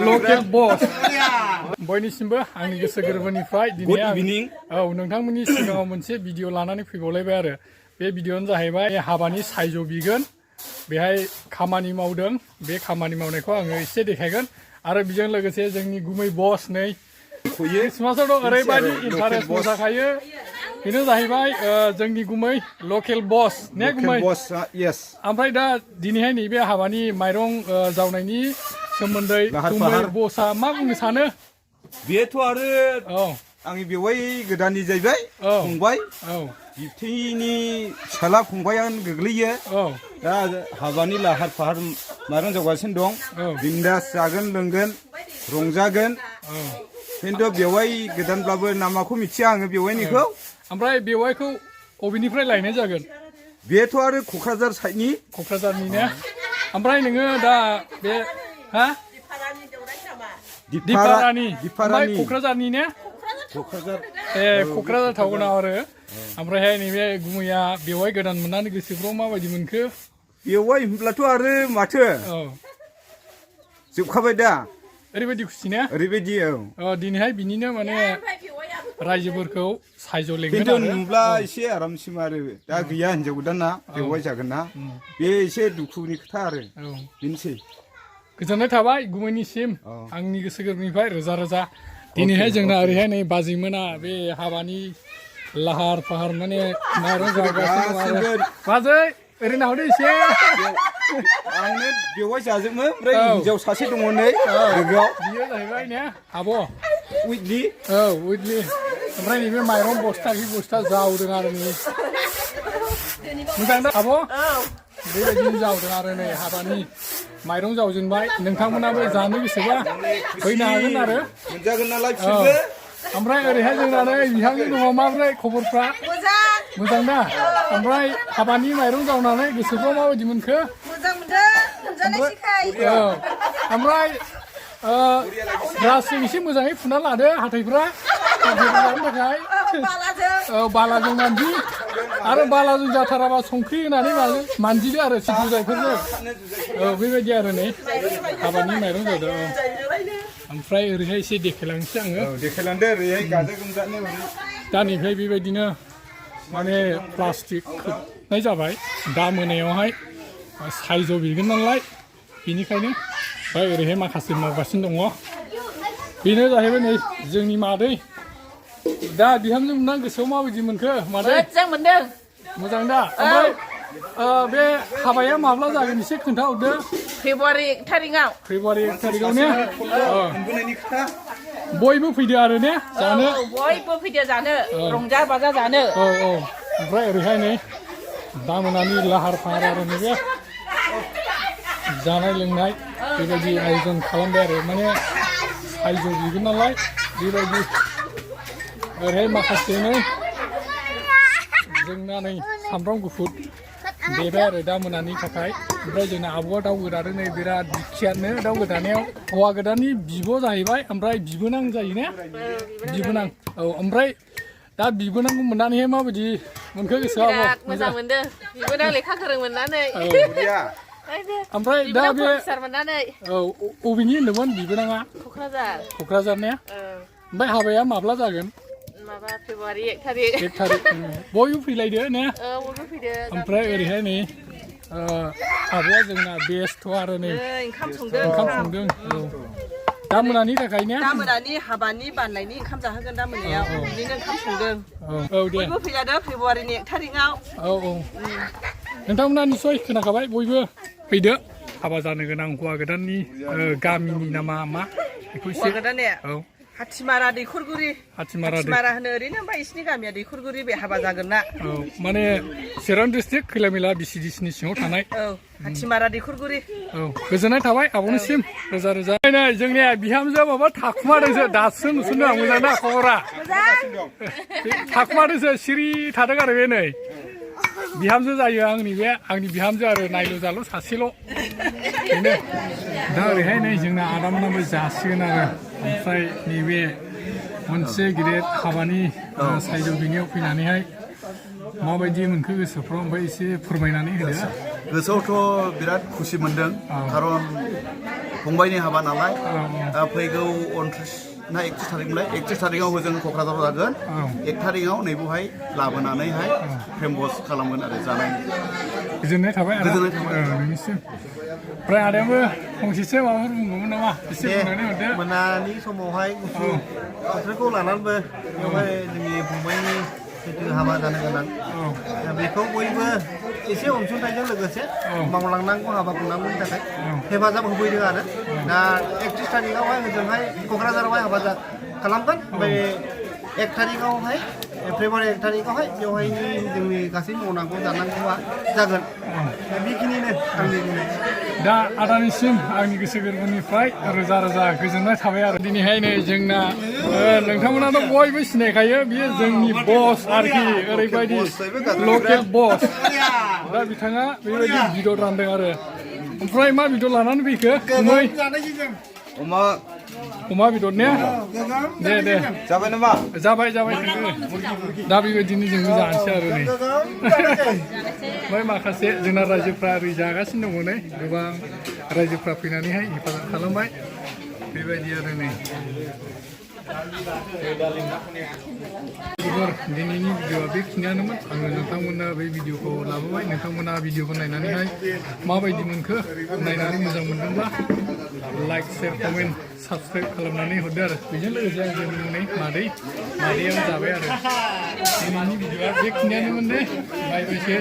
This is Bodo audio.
local boss बयनिसिमबो आंनि गोसो गोरबोनिफ्राय दिनै औ नोंथांमोननि सिगाङाव मोनसे भिडिअ लानानै फैबावलायबाय आरो बे भिडिअआनो जाहैबाय हाबानि सायज' बिगोन बेहाय खामानि मावदों बे खामानि मावनायखौ आङो एसे देखायगोन आरो बेजों लोगोसे जोंनि गुमै बस नै क्रिसमासावथ' ओरैबायदि इन्टारेस्ट मोसाखायो बेनो जाहैबाय जोंनि गुमै लकेल बस ने गुमै ओमफ्राय दा दिनैहाय नैबे हाबानि माइरं जावनायनि सोमोन्दै गुमै बसआ मा बुंनो सानो बेथ' आरो आंनि बेवाइ गोदाननि जाहैबाय फंबाय बिबथैनि फिसाला फंबायानो गोग्लैयो दा हाबानि लाहार फाहार माइरं जावगासिनो दं बिन्दास जागोन लोंगोन रंजागोन खिन्थु बेवाइ गोदानब्लाबो नामाखौ मिथिया आङो बेवाइनिखौ ओमफ्राय बेवाइखौ बबेनिफ्राय लायनाय जागोन बेथ' आरो क'क्राझार साइडनि क'क्राझारनि ने ओमफ्राय नोङो दा बे हा दिपारानि क'क्राझारनि ने क'क्राझार क'क्राझार टाउनाव आरो ओमफ्रायहाय नैबे गुमैया बेवाइ गोदान मोननानै गोसोफ्राव माबायदि मोनखो बेवाइ होनब्लाथ' आरो माथो जोबखाबाय दा ओरैबायदि खुसि ने ओरैबायदि दिनैहाय बिनिनो माने रायजोफोरखौ सायज' लेंगोन खिन्थु नुब्ला एसे आरामसिम आरो दा गैया हिनजाव गोदाना बेवाइ जागोन ना बे एसे दुखुनि खोथा आरो बेनोसै गोजोननाय थाबाय गुमैनिसिम आंनि गोसो गोरबोनिफ्राय रोजा रोजा दिनैहाय जोंना ओरैहाय नै बाजैमोना बे हाबानि लाहार फाहार माने माइरं जागासिनो दं बाजै ओरैनो हरदो एसे आंनो बेवाइ जाजोबो ओमफ्राय हिनजाव सासे दङ नै लोगोआव बियो जाहैबाय ने आब' उइथलि उइथलि ओमफ्राय नैबे माइरं बस्था जावदों आरो नै मोजां दा आब' बेबायदिनो जावदों आरो नै हाबानि माइरं जावजेनबाय नोंथांमोनाबो जानो गोसोबा फैनो हागोन आरो मोनजागोन नालाय बिसोरबो ओमफ्राय ओरैहाय जोंना नै बिहामजो दङ माब्रै खबरफ्रा मोजां दा ओमफ्राय हाबानि माइरं जावनानै गोसोफ्राव माबायदि मोनखो ओमफ्राय ब्रासजों एसे मोजाङै फुना लादो हाथाइफ्रा लानो थाखाय बालाजों मानजि आरो बालाजों जाथाराबा संख्रि होनानै मानजिदो आरो सिबुजायफोरजों बेबायदि आरो नै हाबानि माइरं जावदो ओमफ्राय ओरैहाय एसे देखायलांनोसै आङो देखायलांदो ओरैहाय गाजा गोमजानो दानिफ्राय बेबायदिनो माने प्लास्टिक खोबनाय जाबाय दा मोनायावहाय सायज' बिगोन नालाय बेनिखायनो ओमफ्राय ओरैहाय माखासे मावगासिनो दङ बेनो जाहैबाय नै जोंनि मादै दा बिहामजो मोनना गोसोआव माबायदि मोनखो मादै मोजां मोनदों मोजां दा ओमफ्राय बे हाबाया माब्ला जागोन एसे खोन्थाहरदो फेब्रुवारि 1 थारिखआव ने बयबो फैदो आरो ने जानो बयबो फैदो जानो रंजा बाजा जानो ओमफ्राय ओरैहाय नै दा मोनानि लाहार फाहार आरो नैबे जानाय लोंनाय बेबायदि आयोजन खालामबाय आरो माने सायज' बिगोन नालाय बेबायदि ओरैहाय माखासे नै जोंना नै सामब्राम गुफुर देबाय आरो दा मोनानि थाखाय ओमफ्राय जोंना आब'आ दाउ गोदानो नै बिराद बिखियानो दाउ गोदानायाव हौवा गोदाननि बिब' जाहैबाय ओमफ्राय बिबोनां जायो ने बिबोनां ओमफ्राय दा बिबोनांखौ मोननानैहाय माबायदि मोनखो गोसोआव मोजां मोनदों बिबोनां लेखा गोरों मोननानै ओमफ्राय दा बे अबेनि होनदोंमोन बिबोनाङा क'क्राझार ने ओमफ्राय हाबाया माब्ला जागोन फेब्रुवारि 1 थारिख बयबो फैलायदो ने ओमफ्राय ओरैहाय नै आब'आ जोंना बेस्थ' आरो नै ओंखाम संदों दा मोनानि थाखाय ने दा मोनानि हाबानि बाननायनि ओंखाम जाहोगोन दा मोनायाव बिदिनो ओंखाम संदों दे बयबो फैलादो फेब्रुवारिनि 1 थारिखआव नोंथांमोना निस्सय खोनाखाबाय बयबो फैदो हाबा जानो गोनां हौवा गोदाननि गामिनि नामा मा बेखौ एसे हाथिमारा दैखरगुरि हाथिमारा होनो ओरैनो ओमफ्राय बिसिनि गामिया दैखरगुरि बे हाबा जागोन ना माने चिरां डिस्ट्रिक्ट खैलामेला बिसिडिसिनि सिङाव थानाय हाथिमारा दैखरगुरि गोजोननाय थाबाय आब'निसिम रोजा रोजा जोंनिया बिहामजो माबा थाखुमादोंसो दासो नुसनदों आं मोजां ना खबरा थाखुमादोंसो सिरि थादों आरो बे नै बिहामजो जायो आंनि बिहामजो आरो नायल' जाल' सासेल' बेनो दा ओरैहाय नै जोंना आदामोनाबो जासिगोन आरो ओमफ्राय नैबे मोनसे गिदिर हाबानि सायज' बिनियाव फैनानैहाय माबायदि मोनखो गोसोफ्राव ओमफ्राय एसे फोरमायनानै होदो गोसोआवथ' बिराद खुसि मोनदों खारन फंबायनि हाबा नालाय फैगौ 31 थारिखमोनलाय 31 थारिखआव हजों क'क्राझाराव जागोन 1 थारिखआव नैबेवहाय लाबोनानैहाय फेमस खालामगोन आरो जानाय गोजोननाय थाबाय आरो नोंनिसिम ओमफ्राय आदायाबो फंसेसो माबाफोर बुंगौमोन नामा एसे बुंनानै हरदो मोनानि समावहाय गुसु बोथोरखौ लानानैबो बेवहाय जोंनि फंबायनि जितु हाबा जानो गोनां बेखौ बयबो एसे अनसुंथाइजों लोगोसे मावलांनांगौ हाबा खुंनांगौनि थाखाय हेफाजाब होफैदों आरो दा 31 थारिखआवहाय ओजोंहाय क'क्राझारावहाय हाबा खालामगोन ओमफ्राय 1 थारिखआवहाय फेब्रुवारि 1 थारिखआवहाय बेवहायनि जोंनि गासै मावनांगौ जानांगौआ जागोन बेखिनिनो आंनि बुंनाय दा आदानिसिम आंनि गोसो गोरबोनिफ्राय रोजा रोजा गोजोननाय थाबाय आरो दिनैहाय नै जोंना नोंथांमोनाथ' बयबो सिनायखायो बियो जोंनि बस आरोखि ओरैबायदि लकेल बस दा बिथाङा बेबायदि भिडिअ रानदों आरो ओमफ्राय मा भिडिअ लानानै फैखो अमा बेदर ने दे जाबाय नामा जाबाय दा बेबायदिनो जोंबो जानोसै आरो नै ओमफ्राय माखासे जोंना रायजोफ्रा ओरै जागासिनो दङ नै गोबां रायजोफ्रा फैनानैहाय हेफाजाब खालामबाय बेबायदि आरो नै दिनैनि भिडिअआ बेखिनियानोमोन आङो नोंथांमोना बे भिडिअखौ लाबोबाय नोंथांमोना भिडिअखौ नायनानैहाय माबायदि मोनखो नायनानै मोजां मोनदोंब्ला लाइक शेयार कमेन्ट साबसक्राइब खालामनानै हरदो आरो बेजों लोगोसे आं जोंनि बुंनाय मादैयाबो जाबाय आरो दिनैनि भिडिअआ बेखिनियानोमोन दे बाय बायसै